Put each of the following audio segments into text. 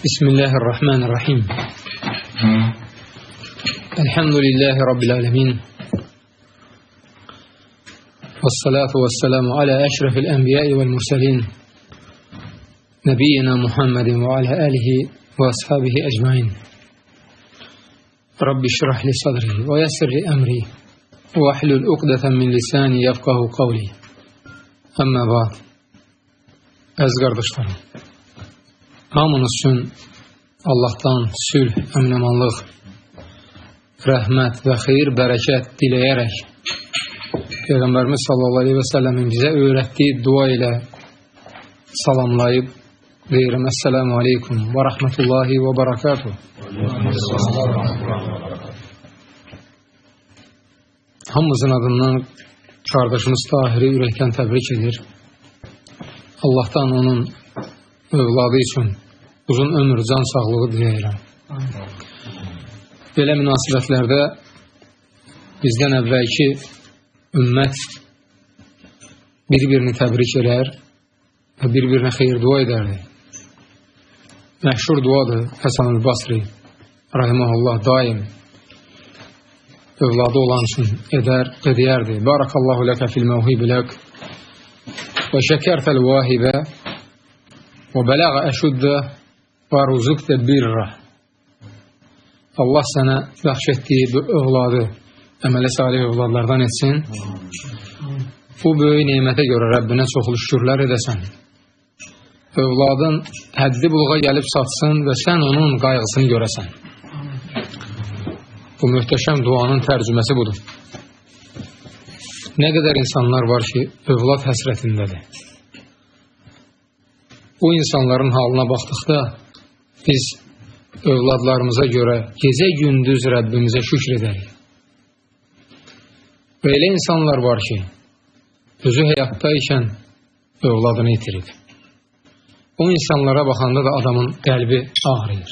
Bismillahirrahmanirrahim. Elhamdülillahi Rabbil alemin. Vessalatu vesselamu ala eşrefil enbiyai vel murselin. Nebiyyina Muhammedin ve ala alihi ve ashabihi ecmain. Rabbi şrah li sadri ve yessir li emri ve ahlul uqdeten min lisani yefkahu kavli. Amma ba'd. Əziz qardaşlarım, hamınız üçün Allahdan sülh, əminamanlıq, rəhmət və xeyir, bərəkət diləyərək Peyğəmbərimiz sallallahu aleyhi və səlləmin bizə öyrətdiyi dua ilə salamlayıb deyirəm: Əssəlamu aleykum və rəhmətullahi və barakatuh. Hamımızın adından qardaşımız Tahiri ürəkdən təbrik edir. Allahdan onun övladı üçün uzun ömür, can sağlığı diləyirəm. Belə münasibətlərdə bizdən əvvəlki ümmət bir-birini təbrik edər və bir-birinə xeyir dua edərdi. Məşhur duadır Həsən el-Basri rahimehullah daim övladı olan üçün edər və deyərdi: Barakallahu ləkə fil məvhibi lək və şəkərtəl vahibə və bələğə əşuddə və ruzukdə birrə. Allah sənə bəxş etdiyi bu övladı əməli salih övladlardan etsin. Bu böyük nemətə görə Rəbbinə çoxlu şükürlər edəsən. Övladın həddi buluğa gəlib çatsın və sən onun qayğısını görəsən. Bu möhtəşəm duanın tərcüməsi budur. Nə qədər insanlar var ki, övlad həsrətindədir. Bu insanların halına baxdıqda biz övladlarımıza görə gecə-gündüz Rəbbimizə şükr edərik. Və elə insanlar var ki, özü həyatda ikən övladını itirib. O insanlara baxanda da adamın qəlbi ağrıyır.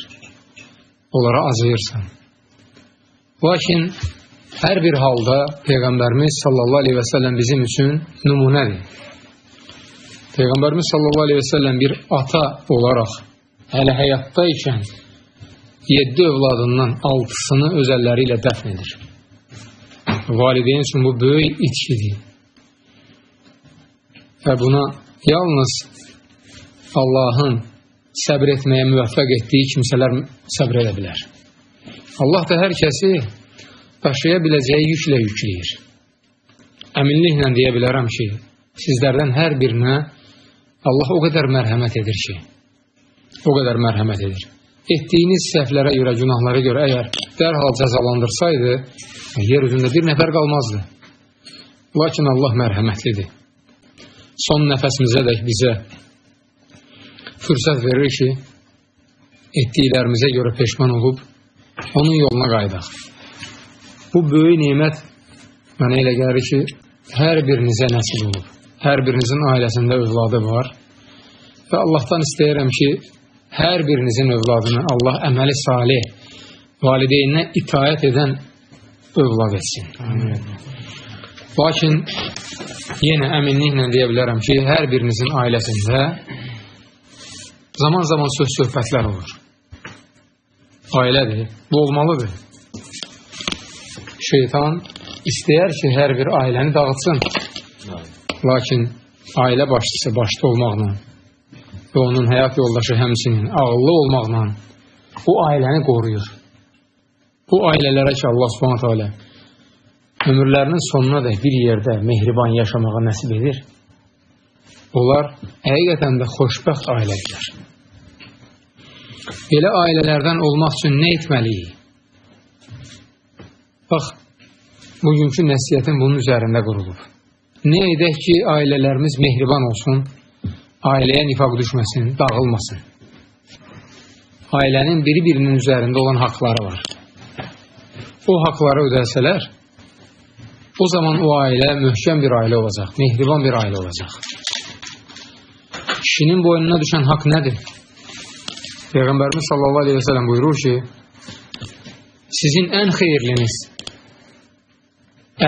Onlara acıyırsan. Lakin hər bir halda Peyğəmbərimiz sallallahu aleyhi və səlləm bizim üçün nümunədir. Peyğəmbərimiz sallallahu aleyhi və səlləm bir ata olaraq hələ həyatda ikən 7 övladından 6-sını öz əlləri ilə dəfn edir. Valideyn üçün bu böyük itkidir. Və buna yalnız Allahın səbr etməyə müvəffəq etdiyi kimsələr səbr edə bilər. Allah da hər kəsi daşıya biləcəyi yüklə yükləyir. Əminliklə deyə bilərəm ki, sizlərdən hər birinə Allah o qədər mərhəmət edir ki, o qədər mərhəmət edir. Etdiyiniz səhvlərə görə, günahlara görə əgər dərhal cəzalandırsaydı, yer üzündə bir nəfər qalmazdı. Lakin Allah mərhəmətlidir. Son nəfəsimizə dək bizə fürsət verir ki, etdiklərimizə görə peşman olub, onun yoluna qayıdaq. Bu böyük nemət mənə elə gəlir ki, hər birinizə nəsib olub. Hər birinizin ailəsində övladı var. Və Allahdan istəyirəm ki, hər birinizin övladını Allah əməli salih, valideyninə itaət edən övlad etsin. Lakin yenə əminliklə deyə bilərəm ki, hər birinizin ailəsində zaman-zaman söz-söhbətlər olur. Ailədir, bu olmalıdır. Şeytan istəyər ki, hər bir ailəni dağıtsın. Lakin ailə başçısı başda olmaqla və onun həyat yoldaşı həmçinin ağıllı olmaqla o ailəni qoruyur. Bu ailələrə ki, Allah Subhanahu taala ömürlərinin sonuna dək bir yerdə mehriban yaşamağa nəsib edir, onlar həqiqətən də xoşbəxt ailədir. Belə ailələrdən olmaq üçün nə etməliyik? Bax, bugünkü nəsihətin bunun üzərində qurulub. Nə edək ki, ailələrimiz mehriban olsun, ailəyə nifaq düşməsin, dağılmasın. Ailənin biri-birinin üzərində olan haqları var. O haqları ödəsələr, o zaman o ailə möhkəm bir ailə olacaq, mehriban bir ailə olacaq. Kişinin boynuna düşən haqq nədir? Peyğəmbərimiz sallallahu aleyhi və səlləm buyurur ki, sizin ən xeyirliniz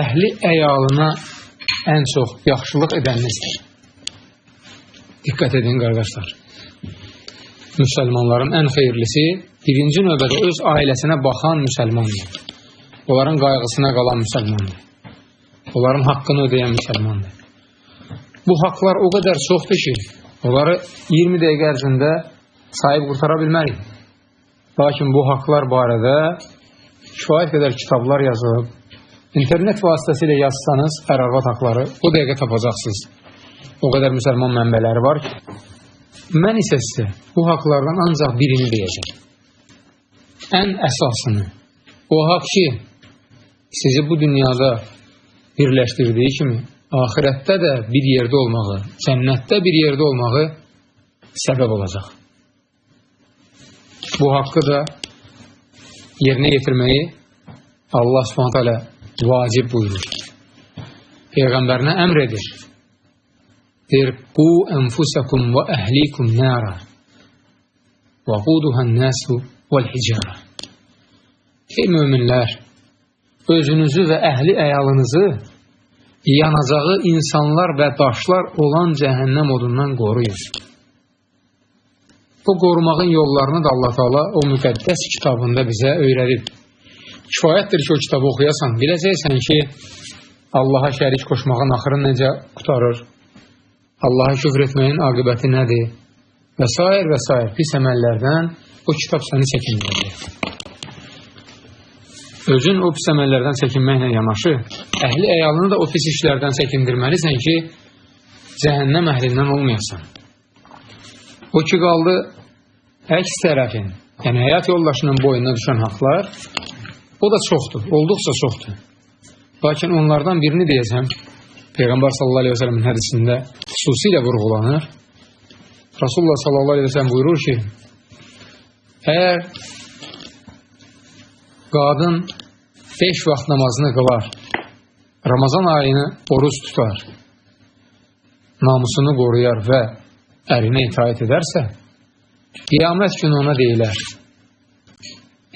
əhli əyalına ən çox yaxşılıq edəninizdir. Diqqət edin qardaşlar. Müsəlmanların ən xeyirlisi birinci növbədə öz ailəsinə baxan müsəlmandır. Onların qayğısına qalan müsəlmandır. Onların haqqını ödəyən müsəlmandır. Bu haqlar o qədər çoxdur ki, onları 20 dəqiqə ərzində sahib qurtara bilmərik. Lakin bu haqlar barədə kifayət qədər kitablar yazılıb, internet vasitəsilə yazsanız ər-arvad haqları o dəqiqə tapacaqsınız. O qədər müsəlman mənbələri var ki, mən isə sizə bu haqlardan ancaq birini deyəcəm. Ən əsasını, o haqq ki, sizi bu dünyada birləşdirdiyi kimi, axirətdə də bir yerdə olmağı, cənnətdə bir yerdə olmağı səbəb olacaq. Bu haqqı da yerinə yetirməyi Allah Subhanahu taala vacib buyurur. Peyğəmbərinə əmr edir. Deyir, qu ənfusakum və əhlikum nara və quduhan-nasu vəl-hicara. Ey möminlər, özünüzü və əhli əyalınızı yanacağı insanlar və daşlar olan cəhənnəm odundan qoruyun. Bu qorumağın yollarını da Allah Teala o müqəddəs kitabında bizə öyrədib. Kifayətdir ki, o kitabı oxuyasan, biləcəksən ki, Allaha şərik qoşmağın axırı necə qurtarır, Allaha küfr etməyin aqibəti nədir və s. və s. pis əməllərdən o kitab səni çəkindirəcək. Özün o pis əməllərdən çəkinməklə yanaşı, əhli əyalını da o pis işlərdən çəkindirməlisən ki, cəhənnəm əhlindən olmayasan. O ki qaldı əks tərəfin, yəni həyat yoldaşının boynuna düşən haqlar, o da çoxdur, olduqca çoxdur. Lakin onlardan birini deyəcəm, Peyğəmbər sallallahu aleyhi ve sellemin hədisində xüsusilə vurğulanır. Rasulullah sallallahu aleyhi ve sellem buyurur ki, əgər qadın 5 vaxt namazını qılar, Ramazan ayını oruc tutar, namusunu qoruyar və ərinə itaət edərsə, qiyamət günü ona deyilər,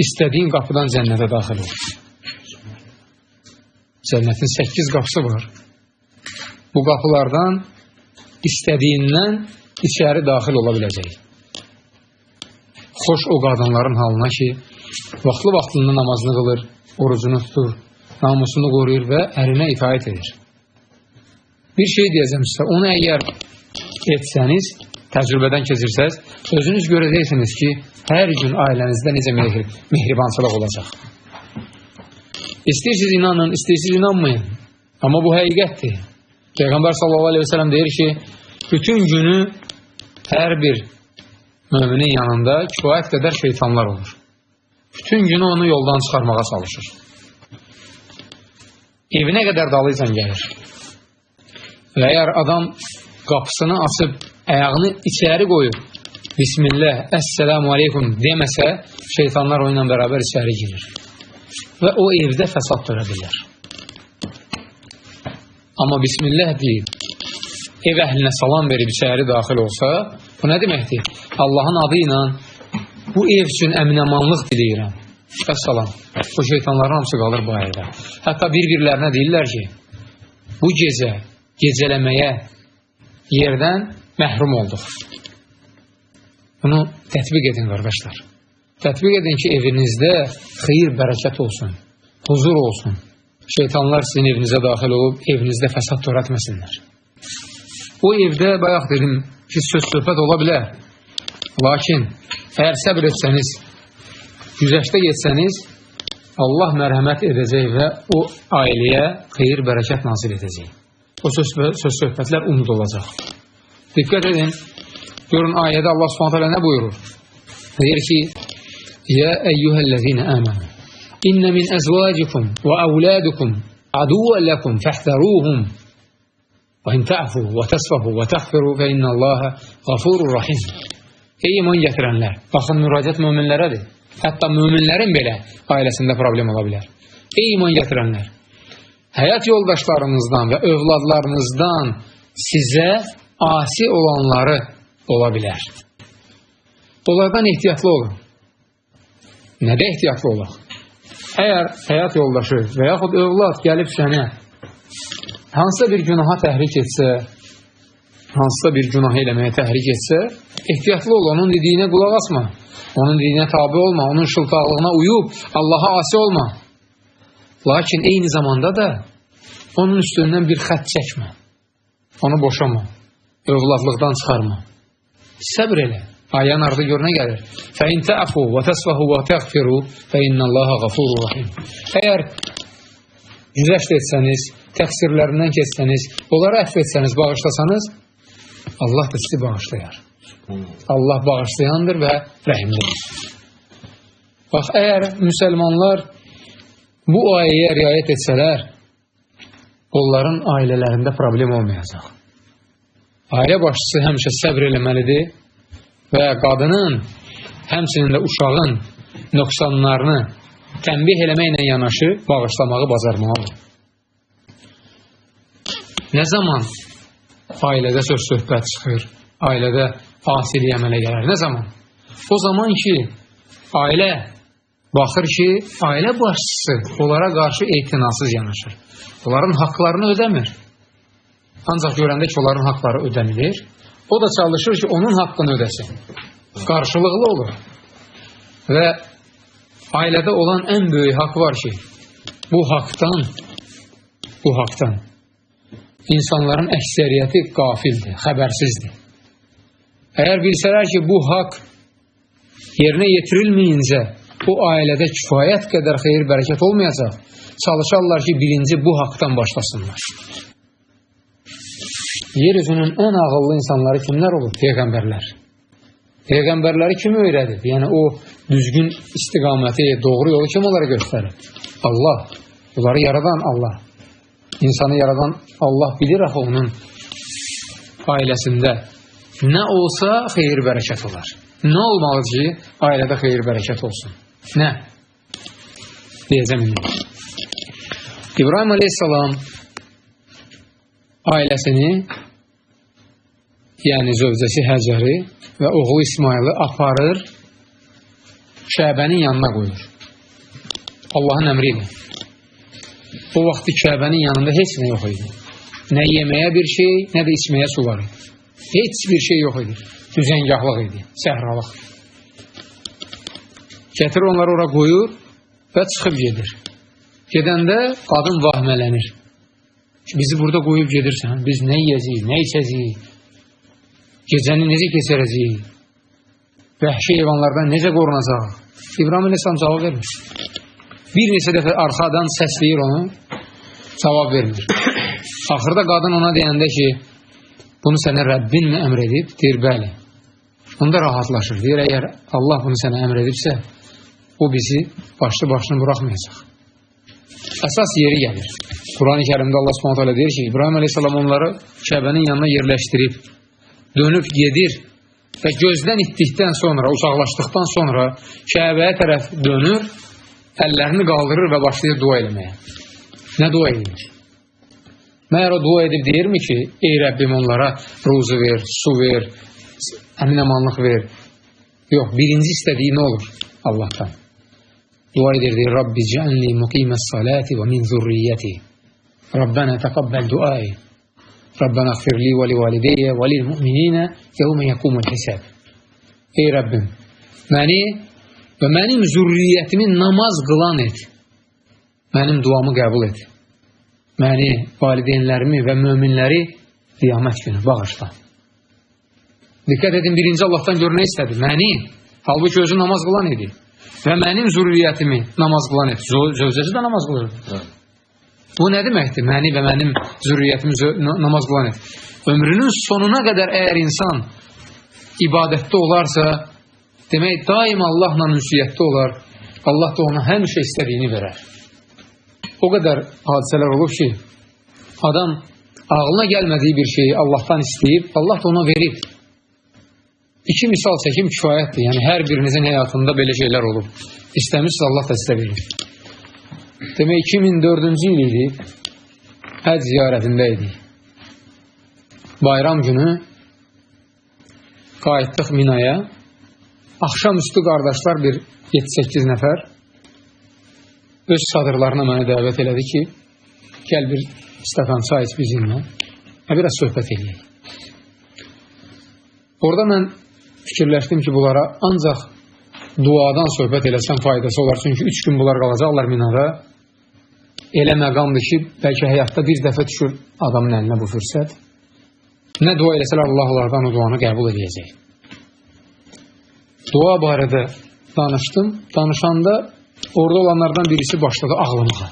istədiyin qapıdan cənnətə daxil ol. Cənnətin 8 qapısı var. Bu qapılardan istədiyindən içəri daxil ola biləcək. Xoş o qadınların halına ki, vaxtlı-vaxtında namazını qılır, orucunu tutur, namusunu qoruyur və ərinə itaət edir. Bir şey deyəcəm sizə, onu əgər etsəniz, təcrübədən keçirsəz, özünüz görəcəksiniz ki, hər gün ailənizdə necə mehribançılıq olacaq. İstəyirsiniz inanın, istəyirsiniz inanmayın. Amma bu həqiqətdir. Peyğəmbər sallallahu aleyhi ve sellem deyir ki, bütün günü hər bir müminin yanında kifayət qədər şeytanlar olur. Bütün günü onu yoldan çıxarmağa çalışır. Evinə qədər dalıyla gəlir. Və əgər adam qapısını açıb, ayağını içəri qoyub, Bismillah, Əssəlamu aleykum deməsə, şeytanlar onunla bərabər içəri girir. Və o evdə fəsad törədirlər. Amma Bismillah deyib, ev əhlinə salam verib içəri daxil olsa, bu nə deməkdir? Allahın adı ilə bu ev üçün əminamanlıq diləyirəm. Vəssalam. Bu şeytanların hamısı qalır bu evdə. Hətta bir-birlərinə deyirlər ki, bu gecə gecələməyə yerdən məhrum olduq. Bunu tətbiq edin, qardaşlar. Tətbiq edin ki, evinizdə xeyir, bərəkət olsun, huzur olsun. Şeytanlar sizin evinizə daxil olub, evinizdə fəsad törətməsinlər. O evdə, bayaq dedim ki, söz-söhbət ola bilər. Lakin, əgər səbr etsəniz, güzəştə getsəniz, Allah mərhəmət edəcək və o ailəyə xeyir, bərəkət nazil edəcək. O söz-söhbətlər unudulacaq. Diqqət edin, görün ayədə Allah Subhanahu taala nə buyurur? Deyir ki, Ya əyyuhəl-ləzīnə əmənu, İnnə min əzvacikum və əvladukum aduvən ləkum fəhdəruhum və in tə'fu və təsfahu və təxfiru fə innəlləhə qafurur rahim. Ey iman gətirənlər, baxın müraciət möminlərədir. Hətta möminlərin belə ailəsində problem ola bilər. Ey iman gətirənlər, həyat yoldaşlarınızdan və övladlarınızdan sizə asi olanları ola bilər. Onlardan ehtiyatlı olun. Nədə ehtiyatlı olaq? Əgər həyat yoldaşı və yaxud övlad gəlib sənə hansısa bir günaha təhrik etsə, hansısa bir günah eləməyə təhrik etsə, ehtiyatlı ol, onun dediyinə qulaq asma, onun dediyinə tabi olma, onun şıltaqlığına uyub Allaha asi olma. Lakin eyni zamanda da onun üstündən bir xətt çəkmə, onu boşama, övladlıqdan çıxarma. Səbr elə. Ayənin ardı gör nə gəlir? فَاِنْ تَعْفُوا وَتَصْفَهُوا وَتَغْفِرُوا فَاِنَّ اللّٰهَ غَفُورٌ رَحِيمٌ. Əgər güzəşt etsəniz, təqsirlərindən keçsəniz, onları əfv etsəniz, bağışlasanız, Allah da sizi bağışlayar. Allah bağışlayandır və rəhimlidir. Bax, əgər müsəlmanlar bu ayəyə riayət etsələr, onların ailələrində problem olmayacaq. Ailə başçısı həmişə səbr eləməlidir və qadının, həmçinin də uşağın nöqsanlarını tənbih eləməklə yanaşı bağışlamağı bacarmalıdır. Nə zaman ailədə söz söhbət çıxır, ailədə asilik əmələ gələr? Nə zaman? O zaman ki, ailə baxır ki, ailə başçısı onlara qarşı etinasız yanaşır. Onların haqlarını ödəmir. Ancaq görəndə ki, onların haqları ödənilir, o da çalışır ki, onun haqqını ödəsin. Qarşılıqlı olur. Və ailədə olan ən böyük haqq var ki, bu haqdan insanların əksəriyyəti qafildir, xəbərsizdir. Əgər bilsələr ki, bu haqq yerinə yetirilməyincə bu ailədə kifayət qədər xeyir, bərəkət olmayacaq, çalışarlar ki, birinci bu haqdan başlasınlar. Yer üzünün ən ağıllı insanları kimlər olur? Peyğəmbərlər. Peyğəmbərləri kim öyrədib? Yəni o düzgün istiqaməti, doğru yolu kim onlara göstərir? Allah. Onları yaradan Allah. İnsanı yaradan Allah bilir axı onun ailəsində nə olsa xeyir bərəkət olar. Nə olmalı ki, ailədə xeyir bərəkət olsun? Nə? Deyəcəm indi. İbrahim Aleyhisselam ailəsini, yəni zövcəsi Həcəri və oğlu İsmaili aparır, Kəbənin yanına qoyur. Allahın əmri ilə. O vaxtı Kəbənin yanında heç nə yox idi. Nə yeməyə bir şey, nə də içməyə su var idi. Heç bir şey yox idi. Düzəngahlıq idi, səhralıq. Gətirir onları ora qoyur və çıxıb gedir. Gedəndə qadın vahmələnir. Bizi burada qoyub gedirsən, biz nə yiyəcəyik, nə içəcəyik, gecəni necə keçirəcəyik, vəhşi heyvanlardan necə qorunacaq? İbrahim Aleyhisselam cavab vermir. Bir neçə dəfə arxadan səsləyir onu, cavab vermir. Axırda qadın ona deyəndə ki, bunu sənə Rəbbin mi əmr edib? Deyir, bəli. Onda rahatlaşır. Deyir, əgər Allah bunu sənə əmr edibsə, o bizi başlı başını buraxmayacaq. Əsas yeri gəlir. Quran-ı Kərimdə Allah Subhanahu taala deyir ki, İbrahim Aleyhisselam onları Kəbənin yanına yerləşdirib, dönüb gedir və gözdən itdikdən sonra, uzaqlaşdıqdan sonra Kəbəyə tərəf dönür, əllərini qaldırır və başlayır dua eləməyə. Nə dua edir? Məyər o dua edib deyirmi ki, ey Rəbbim onlara ruzu ver, su ver, əmin-amanlıq ver. Yox, birinci istədiyi nə olur Allahdan? Dua edir, deyir, Rabbi cəalni muqiməs salati və min zürriyyəti. Rabbənə təqəbbəl duai. Rabbənə xfirli və li valideyyə və lil müminə yevmə yəqumul hisəb. Ey Rəbbim, məni və mənim zürriyyətimi namaz qılan et. Mənim duamı qəbul et. Məni, valideynlərimi və möminləri qiyamət günü bağışla. Diqqət edin, birinci Allahdan gör nə istədi? Məni, halbuki özü namaz qılan idi. Və mənim zürriyyətimi namaz qılan et. Zövcəsi də namaz qılırdı. Evet. Bu nə deməkdir? Məni və mənim zürriyyətimi namaz qılan et. Ömrünün sonuna qədər əgər insan ibadətdə olarsa, demək daim Allahla ünsiyyətdə olar. Allah da ona həmişə istədiyini verər. O qədər hadisələr olub ki, adam ağlına gəlmədiyi bir şeyi Allahdan istəyib, Allah da ona verib. İki misal çəkim kifayətdir. Yəni, hər birinizin həyatında belə şeylər olub. İstəmişsiniz, Allah da sizə verir. Demək, 2004-cü il idi, həc ziyarətində idik. Bayram günü qayıtdıq Minaya. Axşamüstü qardaşlar bir 7-8 nəfər öz çadırlarına məni dəvət elədi ki, gəl bir stəkan çay iç bizimlə və biraz söhbət eləyək. Orada mən fikirləşdim ki, bunlara ancaq duadan söhbət eləsəm faydası olar. Çünki 3 gün bunlar qalacaqlar Minada. Elə məqamdır ki, bəlkə həyatda bir dəfə düşür adamın əlinə bu fürsət. Nə dua eləsələr Allah onlardan o duanı qəbul edəcək. Dua barədə danışdım. Danışanda orada olanlardan birisi başladı ağlamağa.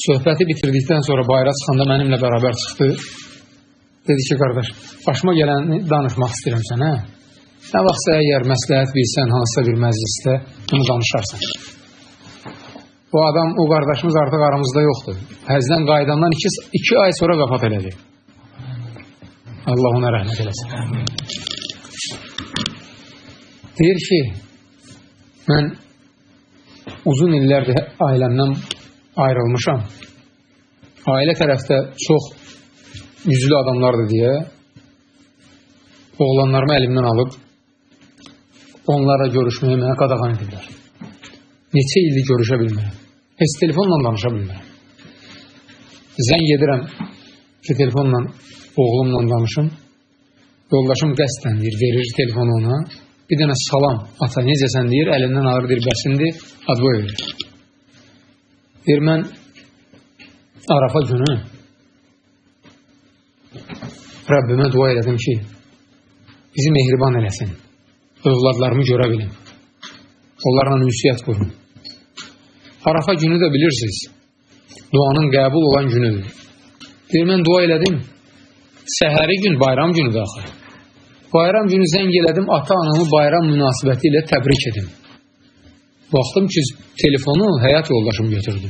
Söhbəti bitirdikdən sonra bayıra çıxanda mənimlə bərabər çıxdı. Dedi ki, qardaş, başıma gələni danışmaq istəyirəm sənə. Nə vaxtsa əgər məsləhət bilsən hansısa bir məclisdə bunu danışarsan. O adam, o qardaşımız artıq aramızda yoxdur. Həcdən qayıdandan 2 ay sonra vəfat elədi. Allah ona rəhmət eləsin. Deyir ki, mən uzun illərdir ailəmdən ayrılmışam. Ailə tərəfdə çox güclü adamlardır deyə oğlanlarımı əlimdən alıb onlarla görüşməyi mənə qadağan edirlər. Neçə ildir görüşə bilmirəm. Heç telefonla danışa bilmirəm. Zəng edirəm ki, telefonla oğlumla danışım. Yoldaşım qəsdən deyir, verir telefonu ona. Bir dənə salam, ata necəsən deyir, əlindən alır, deyir, bəsindir, adboy verir. Deyir, mən Arafa günü Rəbbimə dua elədim ki, bizi mehriban eləsin, övladlarımı görə bilim, onlarla ünsiyyət qurun. Arafa günü də bilirsiniz, duanın qəbul olan günüdür. Deyir, mən dua elədim, səhəri gün, bayram günüdür axı. Bayram günü zəng elədim, ata-anamı bayram münasibəti ilə təbrik edim. Baxdım ki, telefonu həyat yoldaşım götürdü.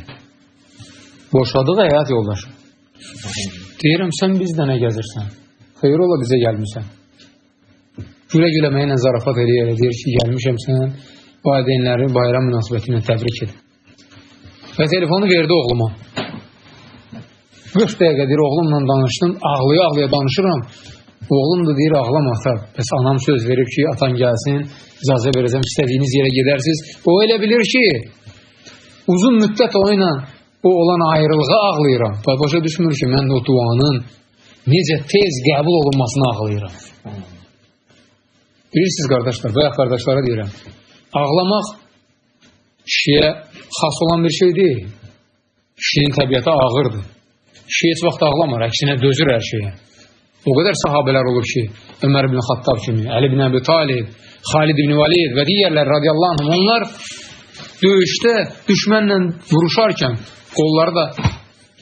Boşadığı həyat yoldaşım. Deyirəm, sən bizdə nə gəzirsən? Xeyir ola bizə gəlmirsən. Gülə-gülə mənlə zarafat eləyərək deyir ki, gəlmişəm sən, valideynləri bayram münasibəti ilə təbrik edim. Və telefonu verdi oğluma. 40 dəqiqə deyir, oğlumla danışdım, ağlaya-ağlaya danışıram. Oğlum da deyir, ağlama ata. Bəs anam söz verib ki, atan gəlsin, icazə verəcəm, istədiyiniz yerə gedərsiniz. O elə bilir ki, uzun müddət o ilə o olan ayrılığa ağlayıram. Başa düşmür ki, mən o duanın necə tez qəbul olunmasını ağlayıram. Bilirsiniz qardaşlar, bayaq qardaşlara deyirəm, ağlamaq kişiyə xas olan bir şey deyil. Kişinin təbiəti ağırdır. Kişi heç vaxt ağlamır, əksinə dözür hər şeyə. O qədər sahabələr olur ki, Ömər ibn Xattab kimi, Əli ibn Əbi Talib, Xalid ibn Valid və digərlər radiyallahu anhum, onlar döyüşdə düşmənlə vuruşarkən qolları da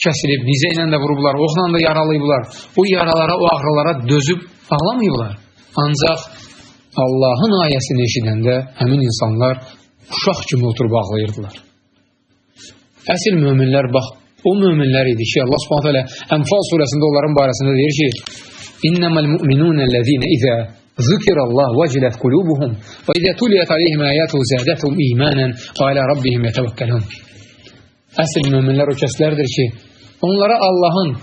kəsilib, nizə ilə də vurublar, oxla da yaralayıblar. O yaralara, o ağrılara dözüb ağlamayıblar. Ancaq Allahın ayəsini eşidəndə həmin insanlar uşaq kimi oturub ağlayırdılar. Əsl möminlər, bax, o möminlər idi ki, Allah Subhanahu taala Ənfal surəsində onların barəsində deyir ki, İnneməl mu'minunəl-ləzīnə izə zükirallah vəcilət qulubuhum və izə tuliyət aleyhim ayatuhu zədəthum imanən və alə rabbihim yətəvəkkəlun. Əsl möminlər o kəslərdir ki, onlara Allahın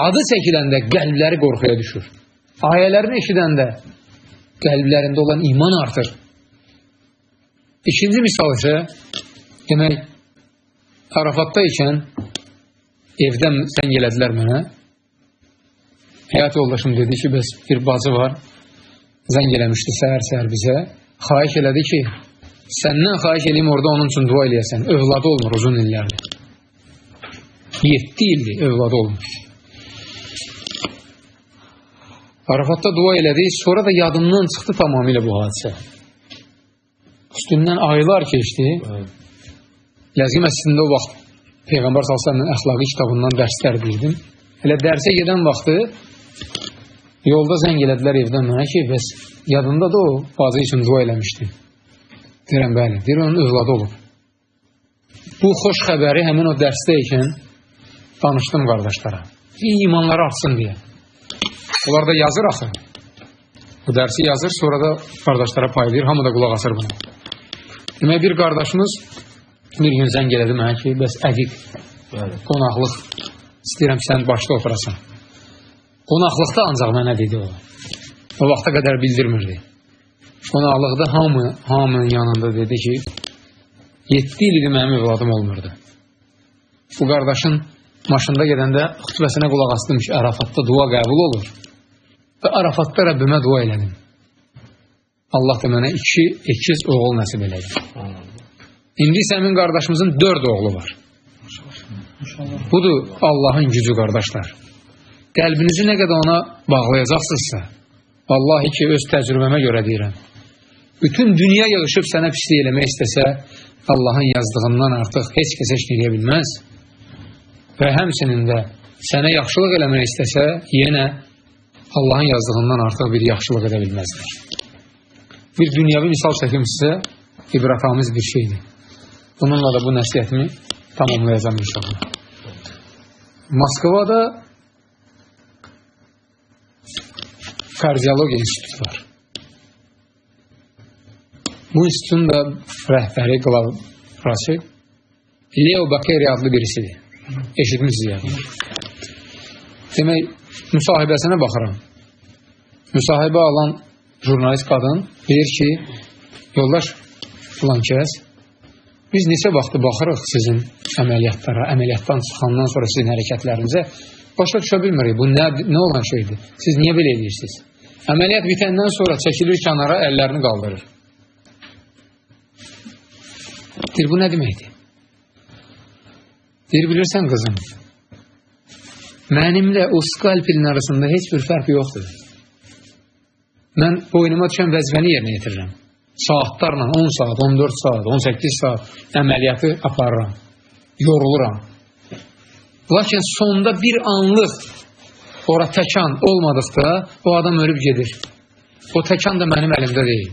adı çəkiləndə qəlbləri qorxuya düşür. Ayələrini eşidəndə qəlblərində olan iman artır. İkinci misal isə, demək, Arafatda ikən evdən zəng elədilər mənə. Həyat yoldaşım dedi ki, bəs bir bacı var, zəng eləmişdi səhər-səhər bizə. Xahiş elədi ki, səndən xahiş eləyim orada onun üçün dua eləyəsən. Övladı olmur uzun illərdir. 7 ildir övladı olmur. Arafatda dua elədik, sonra da yadımdan çıxdı tamamilə bu hadisə. Üstündən aylar keçdi. Ləzgi məscidində o vaxt Peyğəmbər sallallahu əleyhi və səlləmin əxlaqi kitabından dərslər deyirdim. Elə dərsə gedən vaxtı yolda zəng elədilər evdən mənə ki, bəs yadında da o bacı üçün dua eləmişdi. Deyirəm, bəli, deyir, onun övladı olub. Bu xoş xəbəri həmin o dərsdə ikən danışdım qardaşlara. İmanları artsın deyə. Onlar da yazır axı. Bu dərsi yazır, sonra da qardaşlara paylayır, hamı da qulaq asır buna. Demək, bir qardaşımız bir gün zəng elədi mənə ki, bəs əqiq, qonaqlıq istəyirəm sən başda oturasan. Qonaqlıqda ancaq mənə dedi o. O vaxta qədər bildirmirdi. Qonaqlıqda hamının yanında dedi ki, 7 il idi mənim övladım olmurdu. Bu qardaşın maşında gedəndə xütbəsinə qulaq astım ki, Ərafatda dua qəbul olur. Və Arafatda Rəbbimə dua elədim. Allah da mənə 2 əkiz oğul nəsib elədi. İndi isə həmin qardaşımızın 4 oğlu var. Budur Allahın gücü, qardaşlar. Qəlbinizi nə qədər ona bağlayacaqsınızsa, vallahi ki, öz təcrübəmə görə deyirəm, bütün dünya yığışıb sənə pislik eləmək istəsə, Allahın yazdığından artıq heç kəs heç nə eləyə bilməz. Və həmçinin də sənə yaxşılıq eləmək istəsə, yenə Allahın yazdığından artıq bir yaxşılıq edə bilməzlər. Bir dünyəvi misal çəkim sizə, ibrətamiz bir şeydir. Bununla da bu nəsihətimi tamamlayacağım inşallah. Moskvada Kardiologiya İnstitutu var. Bu institutun da rəhbəri, qlavrası Leo Bakeri adlı birisidir. Eşitmişsiniz yəqin. Demək, müsahibəsinə baxıram. Müsahibə alan jurnalist qadın deyir ki, yoldaş filan kəs, biz neçə vaxtı baxırıq sizin əməliyyatlara, əməliyyatdan çıxandan sonra sizin hərəkətlərinizə, başa düşə bilmirik, bu nə olan şeydir? Siz niyə belə edirsiniz? Əməliyyat bitəndən sonra çəkilir kənara, əllərini qaldırır. Deyir, bu nə deməkdir? Deyir, bilirsən qızım, mənimlə o skalpelin arasında heç bir fərq yoxdur. Mən boynuma düşən vəzifəni yerinə yetirirəm. Saatlarla 10 saat, 14 saat, 18 saat əməliyyatı aparıram, yoruluram. Lakin sonda bir anlıq ora təkan olmadıqda o adam ölüb gedir. O təkan da mənim əlimdə deyil.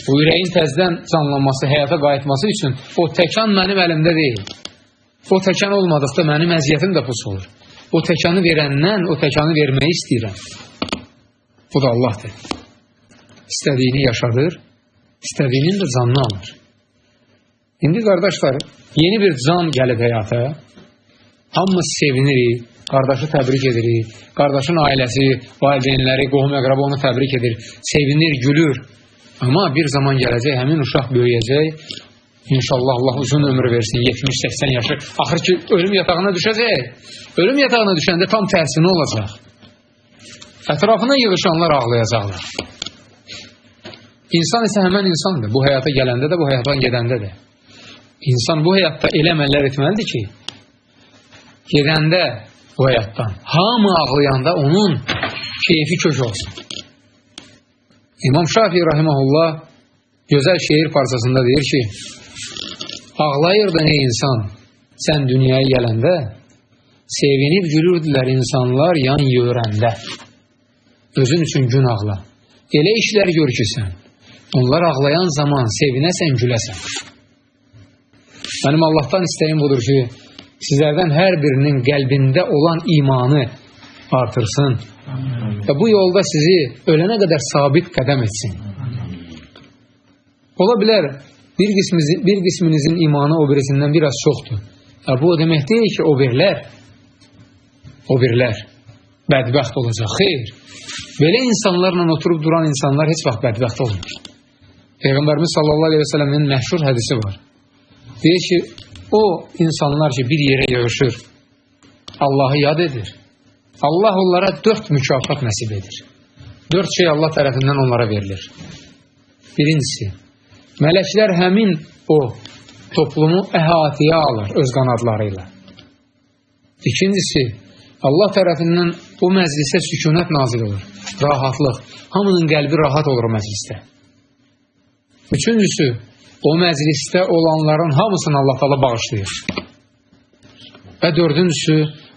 Bu ürəyin təzdən canlanması, həyata qayıtması üçün o təkan mənim əlimdə deyil. O təkan olmadıqda mənim əziyyətim də pus olur. O təkanı verəndən o təkanı verməyi istəyirəm. Bu da Allahdır. İstədiyini yaşadır, istədiyinin də canını alır. İndi qardaşlar, yeni bir can gəlib həyata. Hamımız sevinirik, qardaşı təbrik edirik, qardaşın ailəsi, valideynləri, qohum-əqraba onu təbrik edir, sevinir, gülür. Amma bir zaman gələcək, həmin uşaq böyüyəcək, İnşallah Allah uzun ömür versin, 70-80 yaşı. Axır ki, ölüm yatağına düşəcək. Ölüm yatağına düşəndə tam tərsini olacaq. Ətrafına yığışanlar ağlayacaqlar. İnsan isə həmən insandır. Bu həyata gələndə də, bu həyatdan gedəndə də. İnsan bu həyatda elə əməllər etməlidir ki, gedəndə bu həyatdan, hamı ağlayanda onun keyfi kök olsun. İmam Şafii rahimehullah gözəl şeir parçasında deyir ki, ağlayırdı ey insan, sən dünyaya gələndə, sevinib gülürdülər insanlar yan yörəndə. Özün üçün gün ağla. Elə işlər gör ki sən, onlar ağlayan zaman sevinəsən, güləsən. Mənim Allahdan istəyim budur ki, sizlərdən hər birinin qəlbində olan imanı artırsın və bu yolda sizi ölənə qədər sabit qədəm etsin. Ola bilər, bir qisminizin imanı o birisindən biraz çoxdur. Bu o demək deyil ki, o birlər bədbəxt olacaq. Xeyr, belə insanlarla oturub duran insanlar heç vaxt bədbəxt olmur. Peyğəmbərimiz sallallahu aleyhi ve sellemin məşhur hədisi var. Deyir ki, o insanlar ki, bir yerə yığışır, Allahı yad edir. Allah onlara 4 mükafat nəsib edir. 4 şey Allah tərəfindən onlara verilir. Birincisi, mələklər həmin o toplumu əhatəyə alır öz qanadları ilə. İkincisi, Allah tərəfindən o məclisə sükunət nazil olur, rahatlıq. Hamının qəlbi rahat olur o məclisdə. Üçüncüsü, o məclisdə olanların hamısını Allah Teala bağışlayır. Və dördüncüsü,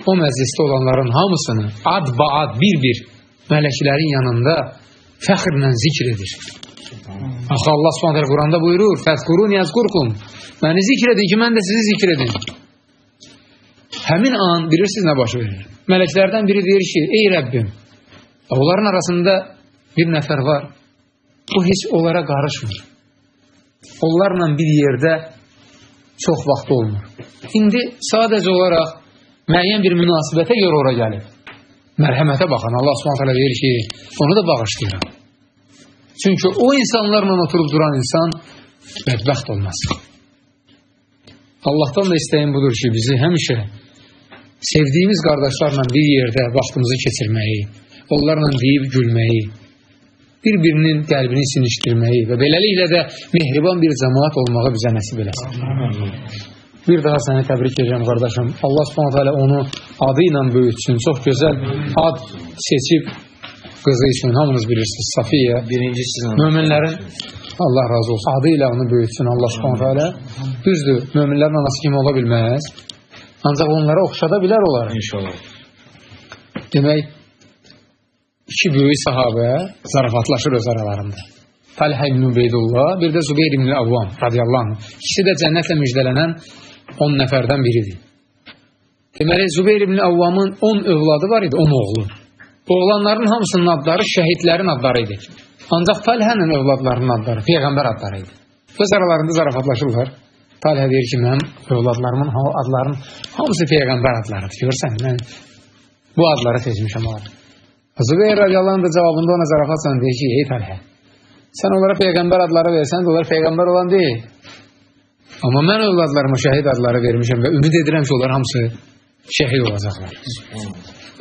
o məclisdə olanların hamısını ad-baad, bir-bir mələklərin yanında fəxrlə zikr edir. Axı Allah Subhanahu taala Quranda buyurur: "Fəzkuruni əzkurkum." Məni zikr edin ki, mən də sizi zikr edim. Həmin an bilirsiniz nə baş verir? Mələklərdən biri deyir ki, ey Rəbbim, onların arasında bir nəfər var. O heç onlara qarışmır. Onlarla bir yerdə çox vaxt olmur. İndi sadəcə olaraq müəyyən bir münasibətə görə ora gəlib. Mərhəmətə baxan Allah Subhanahu taala deyir ki, onu da bağışlayıram. Çünki o insanlarla oturub duran insan bədbəxt olmaz. Allahdan da istəyim budur ki, bizi həmişə sevdiyimiz qardaşlarla bir yerdə vaxtımızı keçirməyi, onlarla deyib gülməyi, bir-birinin qəlbini sinişdirməyi və beləliklə də mehriban bir cəmaat olmağı bizə nəsib eləsin. Bir daha səni təbrik edirəm qardaşım. Allah Subhanahu taala onu adı ilə böyütsün. Çox gözəl ad seçib qızı üçün. Hamınız bilirsiniz, Safiyə. Birinci sizin. Möminlərin, Allah razı olsun, adı ilə onu böyütsün Allah Subhanahu taala. Düzdür, möminlərin anası kimi ola bilməz. Ancaq onlara oxşada bilər onları. İnşallah. Demək, iki böyük sahabə zarafatlaşır öz aralarında. Talhə ibn Ubeydullah, bir də Zübeyir ibn Avvam radiyallahu anh. İkisi də cənnətlə müjdələnən 10 nəfərdən biridir. Deməli, Zübeyir ibn Avvamın 10 övladı var idi, 10 oğlu. Oğlanların hamısının adları şəhidlərin adları idi. Ancaq Talhənin övladlarının adları peyğəmbər adları idi. Öz aralarında zarafatlaşırlar. Talhə deyir ki, mənim övladlarımın adlarının hamısı peyğəmbər adlarıdır. Görürsən, mən bu adları seçmişəm onlara. Zübeyir radiyallahu anh da cavabında ona zarafatla deyir ki, ey Talhə, sən onlara peyğəmbər adları versən də onlar peyğəmbər olan deyil. Amma mən övladlarıma şəhid adları vermişəm və ümid edirəm ki, onlar hamısı şəhid olacaqlar.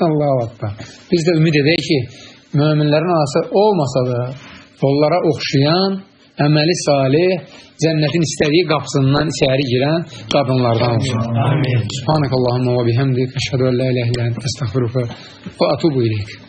Allahu Akbar. Biz də ümid edək ki, möminlərin anası olmasa da onlara oxşayan, əməli salih, cənnətin istədiyi qapısından içəri girən qadınlardan olsun. Amin. Subhanakallahumma və bihamdik, əşhədu ən la ilahe illə ente, əstəğfiruka və atubu ileyk.